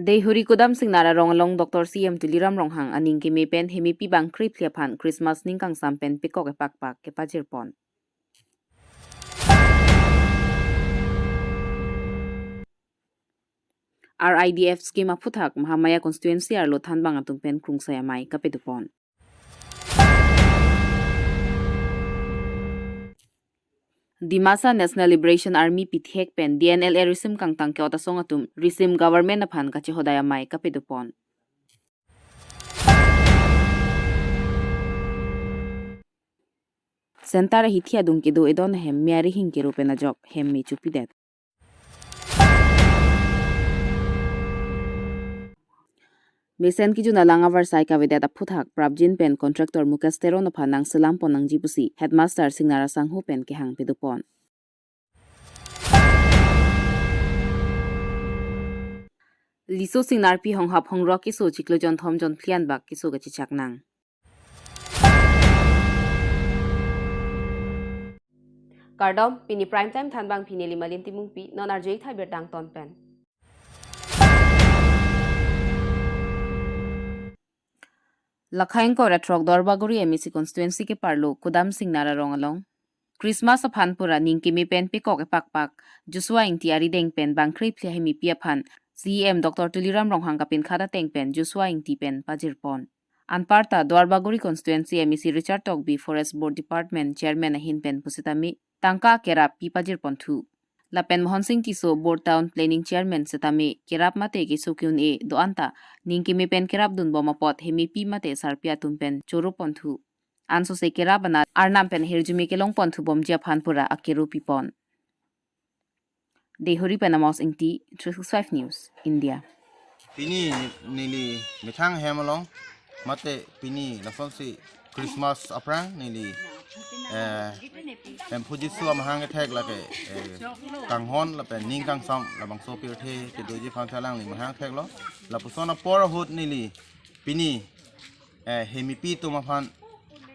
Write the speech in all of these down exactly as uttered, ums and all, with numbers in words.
Deihori Kudam Singnar arong along Doctor C M Tuliram Ronghang aning keme pen Hemepi bangkre phli aphan Christmas ning kangsam pen pekok epakpak kepajirpon. R I D F scheme aphuthak Mahamaya constituency arlo thanbang atum pen krungsai amei kapedupon. Dimasa National Liberation Army pithek pen D N L A risim kangtang ke-ot asong atum risim government aphan kachehodai amei kapedupon. Center ahithi adung kedo edon ahem me arihing kero pen ajok hem me chupidet. Mesen kejun alang avarsai kavedet aphuthak prapjin pen contractor Mukesh Teron aphan nangselam pon nangji pusi headmaster Singnar asangho pen kehang pedupon. Liso Singnarpi honghap hongrok keso chiklo jonthom jonphli anbak keso kachechak nang. Kardom, pini prime time thanbang pini Limalin Timungpi, non arjui thai birta angton pen. Lakhai ingkoi ra throk Duarbagori M A C constituency keparlo Kudam Singnar arong along Christmas aphan pura ning keme pen pekok epakpak Joshua Ingti arideng pen bangkre phli Hemepi aphan C E M Doctor Tuliram Ronghang kapinkhat ateng pen Joshua Ingti pen pajirpon. Anparta Duarbagori constituency M A C Richard Tokbi Forest Board Department Chairman ahin pen pusitame tangka kerap pi pajirponthu. Lapen Mohon Sing Tisso Board Town Planning Chairman setame kerap mate keso ke-un-e do-an ta ning keme pen kerapdunbom apot Hemepi mate sarpi atum pen choroponthu. Ansose kerap anat arnam pen hirjume kelongponthubomji aphan pura akero pipon. Deihori pen Amos Ingti, three six five News, India. Pini neli methang hem along, mate pini lasonsi Christmas aphrang neli, eh, Hemphu Jisu amahang kethek lake, eh, kanghon lapen ning kangsam labangso pirthe kedoji aphan alangli mahang theklo. Lapuson apor ahut neli pini, eh, Hemepi atum aphan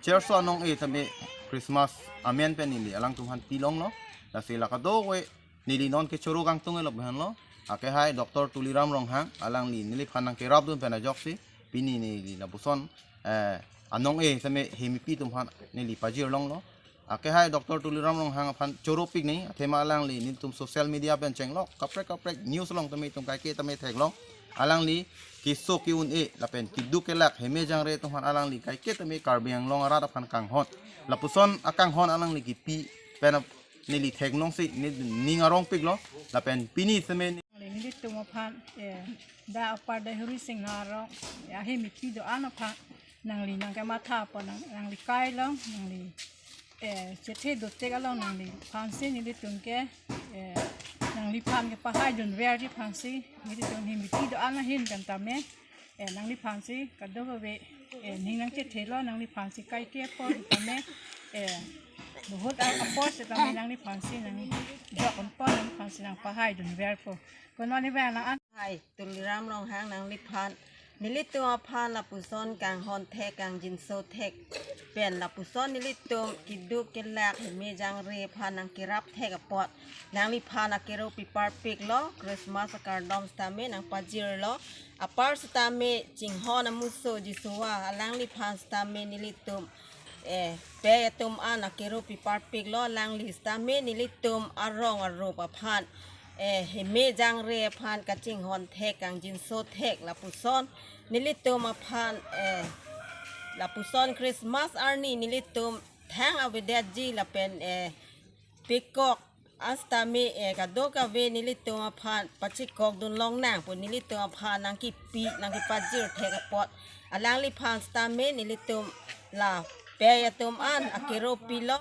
cherso anong-e tame Christmas amen pen neli alangtum aphan pilonglo. Lasi la kadokave neli non kechoro kangtung-e lo behan lo. Akehai Doctor Tuliram Ronghang alangli neliphan nangkerapdun pen ajoksi pini neli lapuson, eh, anong-e tame Hemepi atum aphan neli pajirlonglo. Akehai Doctor Tuliram Ronghang aphan choropik nangji, athema alangli nelitum social media pen chenglok kaprek kaprek news along tame itum kaike tame theklong. Alangli keso ke-un-e lapen keduk kelak heme jangre atum aphan alangli kaike tame Karbi Anglong arat aphan kanghon. Lapuson akanghon alangli kipi pen ap-, neli theklongsi ne-, ning arongpiklo. Lapen pini tame nelitum aphan, eh, dak apar Deihori Singnar arong, eh, Hemepi do-an aphan nangli nangkematha apot nang, nangli kailong, nangli, eh, chethe dotek along nangliphansi nelitum ke, eh, nangliphan kepahaidunverji aphansi nelitum Hemepi do-an ahin pen tame, eh, nangliphansi kadokave, eh, ning nangchethelo, nangliphansi kaike apor tame, eh, bahut a-, apor setame nangliphansi nangjokponpo, nangliphansi nangpahaidunverpo. Kononi ba nang an. Hai, Tuliram Ronghang nangliphan nelitum aphan lapuson kanghon thek kangjinso thek pen lapuson nelitum keduk kelak heme jangre aphan nangkerap thek apot nangliphan akero piparpiklo. Christmas akardom setame nangpajirlo. Apar setame chinghon amuso Jisu alangliphan setame nelitum, eh, pei atum an akero piparpiklo. Alangli setame nelitum arong arup aphan, eh, heme jangre aphan kachinghon thek kangjinso thek lapuson nelitum aphan, eh, lapuson Christmas arni nelitum thang avedetji lapen, eh, pekok setame, eh, kadokave nelitum aphan pachekokdun longnang pu nelitum aphan nangkipi nangkepajir thek apot alangliphan setame nelitum la pei atum an akero pilo.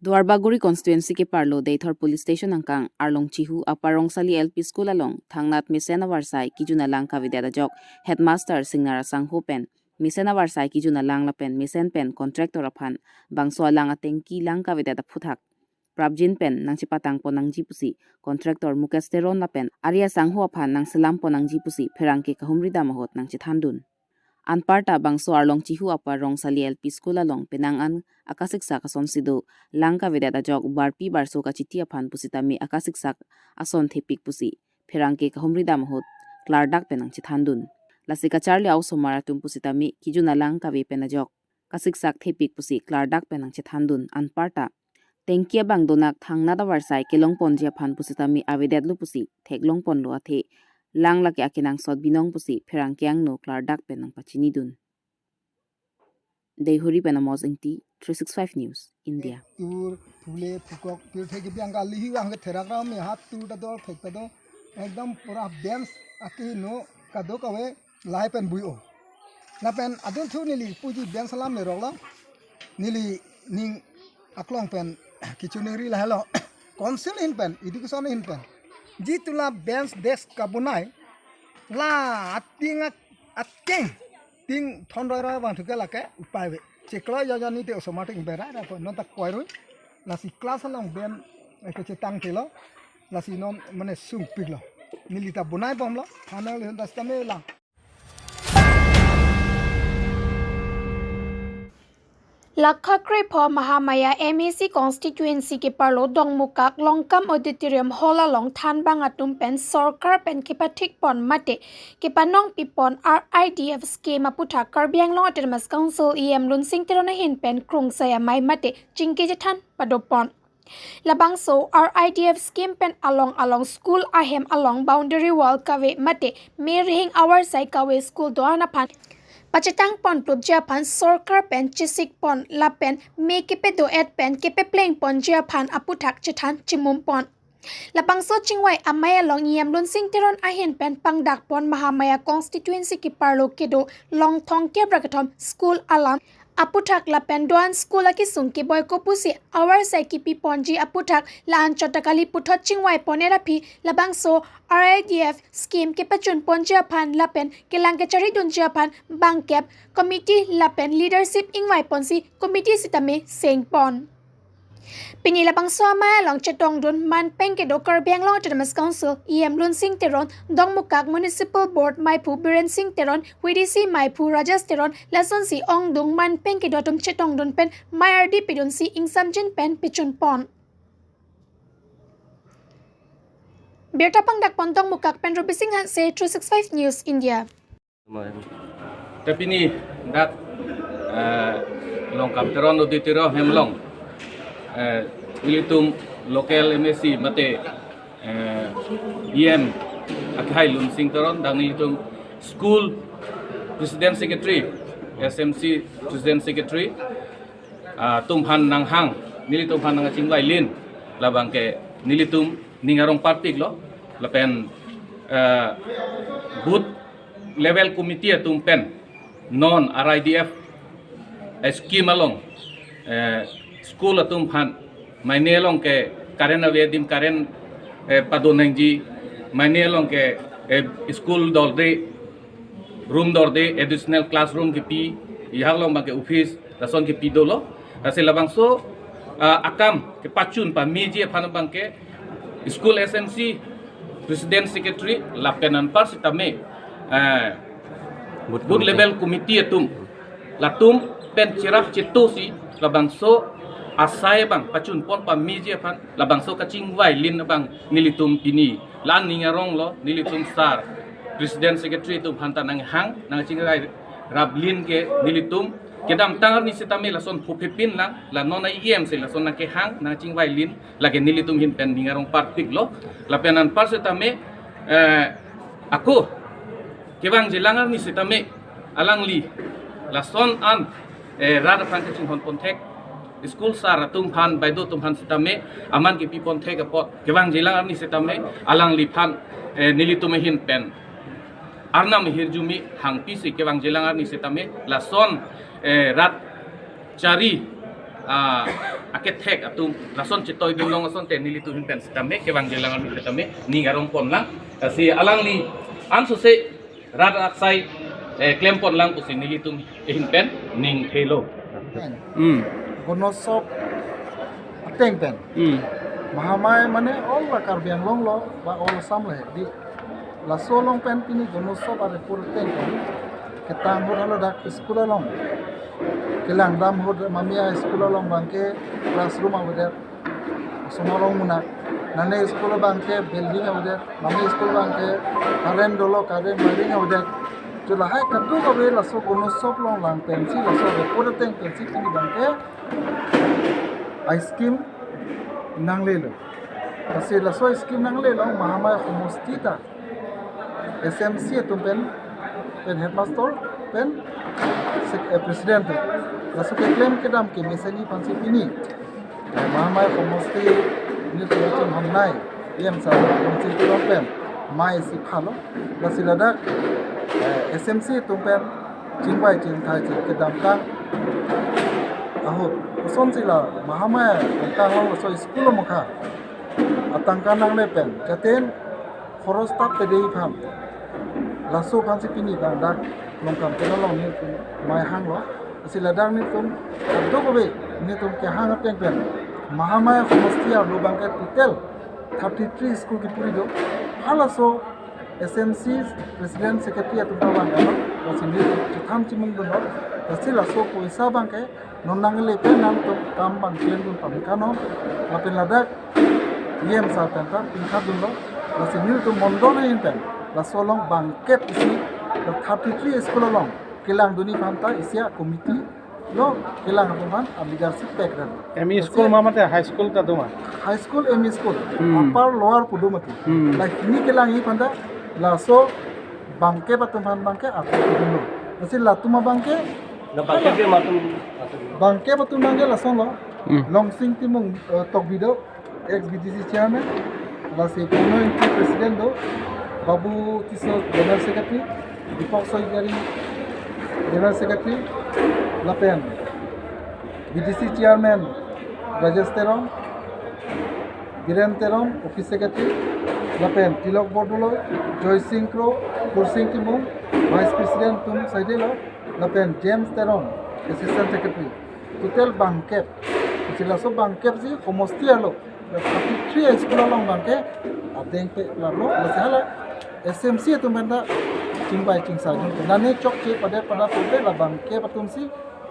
Duarbagori constituency keparlo Deithor Police Station angkang Arlong Chihu Upper Rongsali L P School along thangnat mesen avarsai kejun alang kavedet ajok headmaster Singnar asangho pen mesen avarsai kejun alang lapen mesen pen contractor aphan bangso alang atengki lang kavedet aphuthak prapjin pen nangchepatangpon nangji pusi contractor Mukesh Teron lapen ari asangho aphan nangselam pon nangji pusi pherangke kahumri dam ahut nangchethandun. Anparta bangso arlong Chihu Upper Rongsali L P School along penang an akasiksak asonsi do. Lang kavedet ajok barpi barso kachiti aphan pusitame akasiksak ason thepik pusi pherangke kahumri dam ahut klardak pen nangchethandun. Lasi kacharli a-osomar atum pusitame kejun alang kave pen ajok kasiksak thepik pusi klardak pen nangchethandun. Anparta tengki abang donak thangnat avarsai kelongponji aphan pusitame avedetlo pusi theklongponlo, athe lang lake akenangsot binong pusi pherangke angno klardak pen nangpachinidun. Deihori pen Amos Ingti, three six five News, India. Tur, phule, phukok, pirthe kebi angka lihi angke therak ram me hat tur ta do, thek ta do. Ekdom pura bench ake no kado kave lahai pen bui-o. Lapen adun thu neli puji bench alam le rok lo. Neli ning aklong pen kichu ningri lahelo. Council ahin pen, education ahin pen. Jitu la bench desk kabonai. La ating ak-, ating. Ting thon roi roi abang thuke lake upai ve. Chiklo yo yo ni te osomar ting berai ra ko non ta koi roi. Lasi class along bench eke chetang telo. Lasi non mane sungpiklo. Neli ta bonai bomlo. Thanang le das tame la. Lakha krepho Mahamaya M A C constituency keparlo Dongmukak Longkam Auditorium Hall along thanbang atum pen sorkar pen kepathikpon mate kepanongpipon R I D F scheme aputhak Karbi Anglong Autonomous Council E M Lunsing Teron ahin pen krungsai amei mate chingki chethan padopon. Labangso R I D F scheme pen along along school ahem along boundary wall kave mate me rihing avarsai kave school do-an aphan pachetangpon plupji aphan sorkar pen chesikpon lapen me kepedo-et pen kepeplengponji aphan aputhak chethan chimumpon. Labangso chingvai amei along E M Lunsing Teron ahin pen pangdakpon Mahamaya constituency keparlo kedo Longthong kebra kethom school alam aputhak lapen do-an school akesung keboi kopusi avarsai kipiponji aputhak la-an chot ta kali puthot chingvaipon-et aphi labangso R I D F scheme kepachunponji aphan lapen kelang kecharidunji aphan bangkep committee lapen leadership ingvaiponsi committee sitame sengpon. Pini labangso amei along chetongdun manpeng kedo Karbi Anglong Autonomous Council E M Lunsing Teron, Dongmukak Municipal Board meiphu Biren Sing Teron, V D C meiphu Rajesh Teron, lasonsi ongdung manpeng kedo atum chetongdun pen mei ardi pidunsi ingsamjin pen pichunpon. Birta pangdakpon Dongmukak pen Ruby Singh Hanse, three six five News India. Te pini dak, eh, Longkam Teron Auditorium hem along, eh, ilitum local M A C mate, eh, E M akehai Lunsing Teron, dak nelitum school president secretary, S M C president secretary, ah, atum aphan nanghang, nelitum aphan nangchingvailin, labangke nelitum ning arong parpiklo, lapen, eh, booth level committee atum pen non R I D F scheme along, eh, school atum aphan mane along ke current ave adim current, eh, padonangji, mane along ke, eh, school dorde, room dorde, additional classroom kepi, ehang along abangke office lason kepi dolo. Lasi labangso, ah, akam kepachun pameji aphan abangke school S M C president secretary lapen anpar sitame, eh, booth booth committee, level committee atum, latum pen cherap chetosi labangso asai abang pachunpon pameji aphan labangso kachingvailin abang nelitum pini la-an ning aronglo, nelitum sir president secretary atum aphan ta nanghang nangchingvai raplin ke nelitum kedamtang arni sitame lason phuphepin lang, la non a-E M si lason nangkehang nangchingvailin, lake nelitum ahin pen ning arong parpiklo, lapen anpar sitame, eh, ako kevangjilang arni sitame alangli lason an, eh, rat aphan kachinghonpon thek, school sir atum aphan, baido atum aphan sitame aman kepipon thek apot kevangjilang arni sitame alangliphan, eh, nelitum ahin pen Arnam ahirjume hangpisi kevangjilang arni sitame lason, eh, rat chari, ah, akethek atum lason chetoidun long asonte nelitum ahin pen sitame kevangjilang arni sitame ning arongpon lang. Lasi alangli ansose rat aksai, eh, klempon lang pusi nelitum ahin pen ning thelo. Hmm. Gonosop ateng pen. Hmm. Mahamaya mane all la Karbi Anglong lo, ba all Assam le di. Laso along pen pini gonosop arepur ateng pen. Ketang ahut haladak school along, kelang dam ahut mami a-school along abangke classroom avedet, osomar rong munak. Nane school abangke building avedet, mami school abangke current dolo, current wiring avedet. Chulahai kadokave laso Gunosop along lang pensi, laso report ateng pensi pini abangke a-scheme nanglelo. Lasi laso a-scheme nanglelo Mahamaya somosti ta S M C atum pen, pen headmaster pen sek-, eh, president atum. Laso keklem kedam kemesen aphansi pini, eh, Mahamaya somosti ni tulichun hamnai E M sir Longching Teron pen mei si phalo. Lasi ladak, eh, S M C atum pen chingvai chingthai chingkedam tang ahut, kosonsi la Mahamaya Longkang along laso school amokha atangka nangle pen, jaten khoros tap tede aphan, laso aphansi pini abang dak Longkang pen along nelitum mei hanglo. Lasi ladak nelitum kadokave nelitum kehang ateng pen Mahamaya somosti arlo abangke total thirty three school kepuri do. Halaso S M C president secretary atum ta vang ano, lasi nelitum chethan chimung dunlo. Lasi laso poisa abangke non nangle pen nangtum kam abang klem dun pamikano, lapen ladak E M sir pen ta pingkha dunlo. Lasi nelitum mondol ahin pen laso along bangkep isi, la thirty three school along kelang dunji aphan ta isi a-committee lo, kelang atum aphan a-leadership pekran. M E school ma mate high school ta do ma? High school, M E school, Hmm. upper, lower pu do mati. Hmm. La hini kelangji aphan ta laso bangkep atum aphan abangke atur dunlo. Lasi latum abangke, La bangkep ke matum, matum. Bangkep atum abangke lasonlo. Hmm. Longching Timung, eh, Tokbi do, ex B D C chairman, lasi Purno Engti president do, Babu Tisso general secretary, Deepak Saikiring general secretary, lapen B D C chairman Rajesh Teron, Biren Teron office secretary, lapen Tilok Bordoloi, Joy Sing Kro, Kursing Timung, vice president atum saidelo, lapen James Teron, assistant secretary. Total bangkep. Lasi laso bangkep si somosti arlo, la thirty three school along abangke adeng pe larlo, lasi hala S M C atum pen ta chingvai chingsai dun. Nane chokche padet padat pulote la bangkep atum si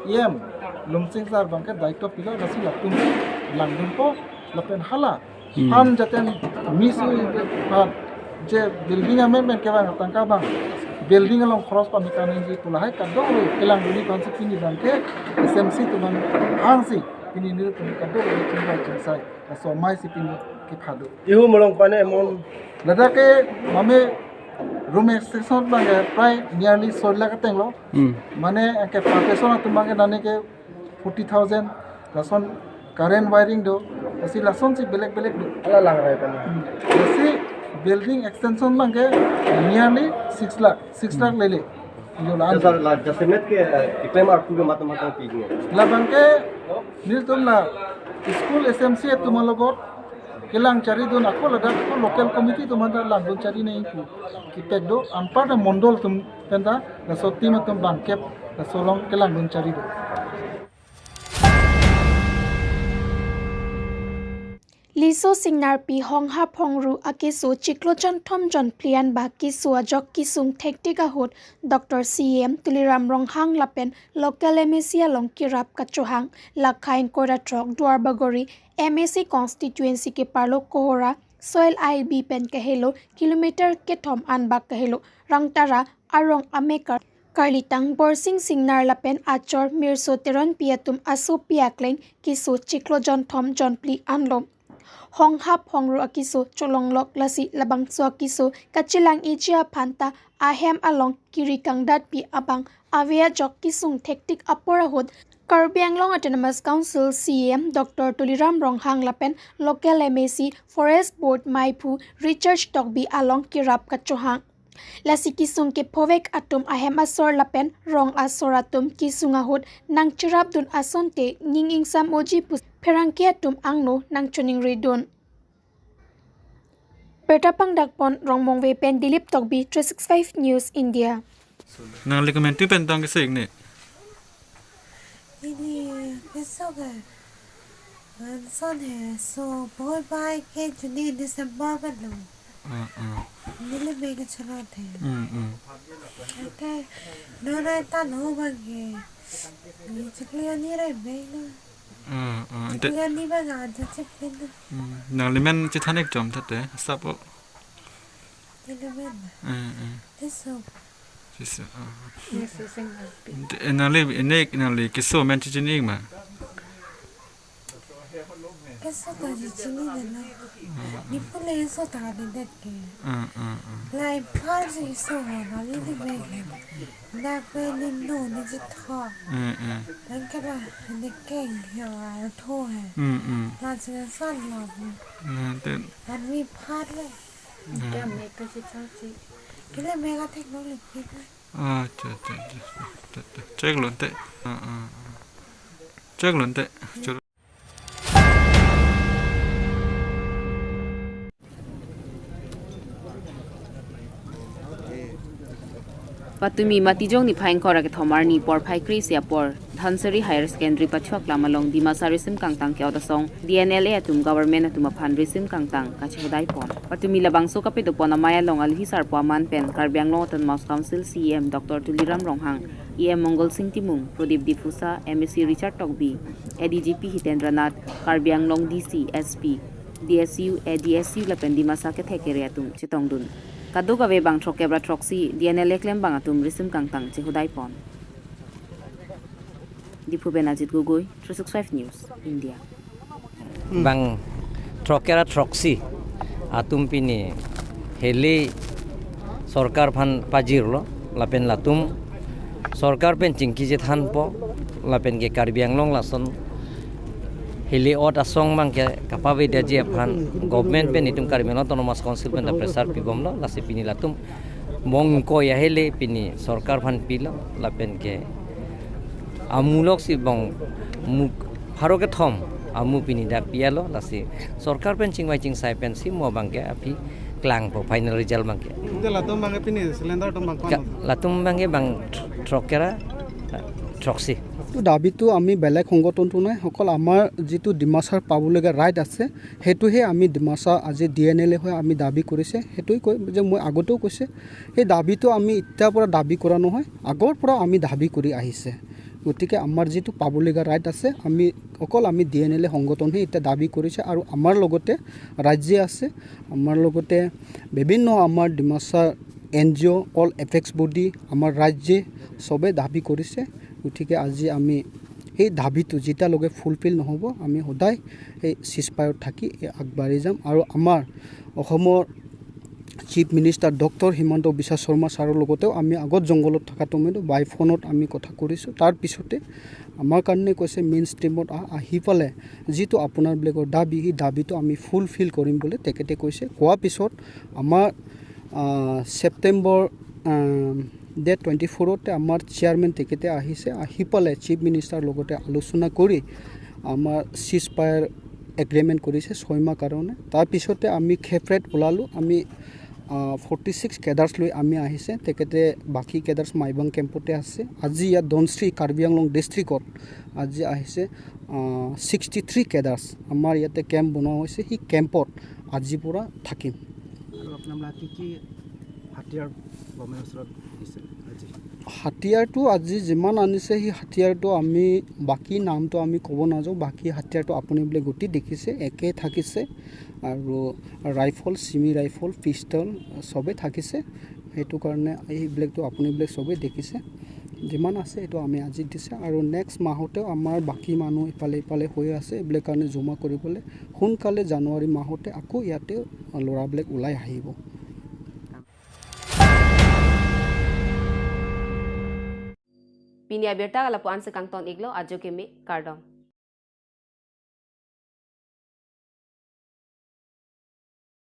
E M Longching sir abangke daityo pilo, lasi latum si lang dunpo, lapen hala Hmm. Phan jaten misu phan je building amendment kevang atangka abang, building along khoros pamikang nangji pu lahai kadokave kelang dunji aphansi pini abangke S M C atum aphan hangsi pini nelitum kadokave chingvai chingsai asomai si pini kephado. Ihu molong pane mon. Ladak ke mame room extension abangke prai nearly soi lakh ateng lo. Hmm. Mane ke partition atum abangke nane ke forty thousand, lason current wiring do, lasi lasonsi belek belek do. Hala lang rai tama. Hmm. Lasi building extension abangke nearly six lakh, six lakh Hmm. lele. Yo la Dasar la jasemet ke, eh, iklem arpu ke matam matam pi nge. Labangke nelitum la school S M C atum alogot kelang chari dun, ako ladak ako local committee atum aphan ta lang dun chari nangji pu kepek do, anparta mondol atum pen ta laso team atum bangkep laso along kelang dun chari do. Liso Singnarpi Honghap Hongru akeso chiklo jonthom jonphli anbak keso ajok kesung thektik ahut Doctor C E M Tuliram Ronghang lapen local M A C along kerap kachohang. Lakha ingkoi ra throk Duarbagori M A C constituency keparlo Kohora soil I B pen kahelo kilometer kethom anbak kahelo Rangtara arong amekar Karlitang Borsing Singnar lapen achor Mirso Teronpi atum asopi akleng keso chiklo jonthom jonphli anlo. Honghap Hongru akeso cholonglok, lasi labangso akeso kachelang-iji aphan ta ahem along kiri kangdatpi abang ave ajok kesung thektik apor ahut Karbi Anglong Autonomous Council C E M Doctor Tuliram Ronghang lapen local M A C Forest Board maiphu Richard Tokbi along kerap kachohang. Lasi kesung kephovek atum ahem asor lapen rong asor atum kesung ahut nangcherap dun asonte ning ingsam oji pu pherangke atum angno nangchoningri dun. Birta pangdakpon Rongmongve pen Dilip Tokbi, three six five News India. Nangli komantu pen tang kesik ne. Ini besok eh. Manson he so boy bai ke June December balo. Ah, ah. Neli bag chalo the. Hmm, hmm. Ate, nona ta no bang ke. Ni chikli ani rai bag lo. Ah, ah. Te, chikli ani bang aja chikli na. Hmm. Nangli men chethan ik chom tha te, sap o. Neli men. Hmm, hmm. Te so. Sisa, ah. Yes, yes, yes. Te, eh, nangli, eh, nek, nangli keso men chechini ik ma? Keso ta chechini de na. Ah, ah. Ni pule keso ta de det ke. Ah, ah, ah. Lai par si keso ho, nangli di bag ke. Na pe ni no ni ji tho. Ah, ah. Nang ke ba, ni keng ya tho hai. Hmm, hmm. Na si san la. Ah, te. An mi par le. Hmm. Kya me pe si tho si. Kile me ka thek no le pi. Ah, cha, cha, cha, cha, cha. Check lo te. Ah, ah, ah. Check lo te. Chalo. Patumi Matijong niphai ingkoi ra kethom arni porphai kre-isi apor Dhansiri Higher Secondary pachuak lam along Dimasa risim kangtang ke-ot asong D N L A atum government atum aphan risim kangtang kachehodai pon. Patumi labangso kapedopon amei along alohi sarpo aman pen Karbi Anglong Autonomous Council C E M Doctor Tuliram Ronghang, E M Mongol Sing Timung, Pradip Diphusa, M A C Richard Tokbi, A D G P Hitendra Nath, Karbi Anglong D C, S P, D S U, A D S U lapen Dimasa kethek kere atum chetongdun. Kadokave bang throkkep ra throksi D N L A klembang atum risim kangtang chehodai pon. Diphu pen Ajit Gogoi, three six five News, India. Bang throkkep ra throksi atum pini heli sorkar aphan pajirlo, lapen latum sorkar pen chingki chethanpo, lapen ke Karbi Anglong lason heli ot asong bang ke kapavedetji aphan government pen itum Karbi Anglong Autonomous Council pen ta pressure pibomlo, lasi pini latum bong ingkoi ahele pini sorkar aphan pilo, lapen ke amulok si bong mu-, pharo kethom amu pini dak pialo, lasi sorkar pen chingvai chingsai pensi mo bang ke aphi klangpo final result bang ke. Te latum bang ke pini cylinder atum bang ko-an? Ka-, latum bang ke bang thr-, throkkep ra, throksi. তো দাবীটো আমি বেলেগ সংগঠনটো নাই, অকল আমাৰ যিটো ডিমাছাৰ পাবলগীয়া ৰাইট আছে, সেইটোহে আমি ডিমাছা আজি ডি এন এল এ হৈ আমি দাবী কৰিছে। সেইটোৱে কয় যে মই আগতেও কৈছে, সেই দাবীটো আমি এতিয়াৰ পৰা দাবী কৰা নহয়, আগৰ পৰা আমি দাবী কৰি আহিছে। গতিকে আমাৰ যিটো পাবলগীয়া ৰাইট আছে, আমি অকল আমি ডি এন এল এ সংগঠনহে এতিয়া দাবী কৰিছে আৰু আমাৰ লগতে ৰাইজে আছে, আমাৰ লগতে বিভিন্ন আমাৰ ডিমাছা এন জি অ', অল এপেক্স বডি, আমাৰ ৰাইজে চবে দাবী কৰিছে। গতিকে আজি আমি সেই দাবীটো যেতিয়ালৈকে ফুলফিল নহ'ব, আমি সদায় সেই চিজফায়াৰত থাকি এই আগবাঢ়ি যাম। আৰু আমাৰ অসমৰ চিফ মিনিষ্টাৰ ডক্টৰ হিমন্ত বিশ্ব শৰ্মা ছাৰৰ লগতেও আমি আগত জংঘলত থকাটো সময়ত বাই ফোনত আমি কথা কৰিছোঁ। তাৰ পিছতে আমাৰ কাৰণে কৈছে মেইন ষ্ট্ৰীমত আহ, আহি পেলাই যিটো আপোনাৰবিলাকৰ দাবী, সেই দাবীটো আমি ফুলফিল কৰিম বুলি তেখেতে কৈছে। কোৱাৰ পিছত আমাৰ, আহ, ছেপ্টেম্বৰ, আহ, ডেট টুৱেণ্টি ফ'ৰতে আমাৰ চেয়াৰমেন তেখেতে আহিছে, আহি পেলাই চিফ মিনিষ্টাৰ লগতে আলোচনা কৰি আমাৰ চিজফায়াৰ এগ্ৰিমেণ্ট কৰিছে ছয় মাহ কাৰণে। তাৰপিছতে আমি খেফৰেত ওলালোঁ, আমি, আহ, ফৰ্টি ছিক্স কেডাৰ্ছ লৈ আমি আহিছে, তেখেতে বাকী কেডাৰ্ছ মাইবাং কেম্পতে আছে। আজি ইয়াত ধনশ্ৰী কাৰ্বি আংলং ডিষ্ট্ৰিক্টত আজি আহিছে, আহ, ছিক্সটি থ্ৰী কেডাৰ্ছ। আমাৰ ইয়াতে কেম্প বনোৱা হৈছে, সেই কেম্পত আজিৰ পৰা থাকিম। আৰু আপোনালোকে কি কি হাতিয়াৰ গভৰ্ণমেণ্টৰ ওচৰত দিছে আজি? হাতিয়াৰটো আজি যিমান আনিছে, সেই হাতিয়াৰটো আমি বাকী নামটো আমি ক'ব নাযাওঁ। বাকী হাতিয়াৰটো আপুনি বোলে গোটেই দেখিছে, একে থাকিছে। আৰু ৰাইফল, ছিমি ৰাইফল, পিষ্টল চবেই থাকিছে। সেইটো কাৰণে এইবিলাকতো আপুনি বোলে চবেই দেখিছে। যিমান আছে, সেইটো আমি আজি দিছে। আৰু নেক্সট মাহতেও আমাৰ বাকী মানুহ ইফালে ইফালে হৈ আছে, এইবিলাক কাৰণে জমা কৰিবলৈ সোনকালে জানুৱাৰী মাহতে আকৌ ইয়াতে ল'ৰাবিলাক ওলাই আহিব। Pini abirta ke lapu-an si kangton iklo, ajo keme, kardom.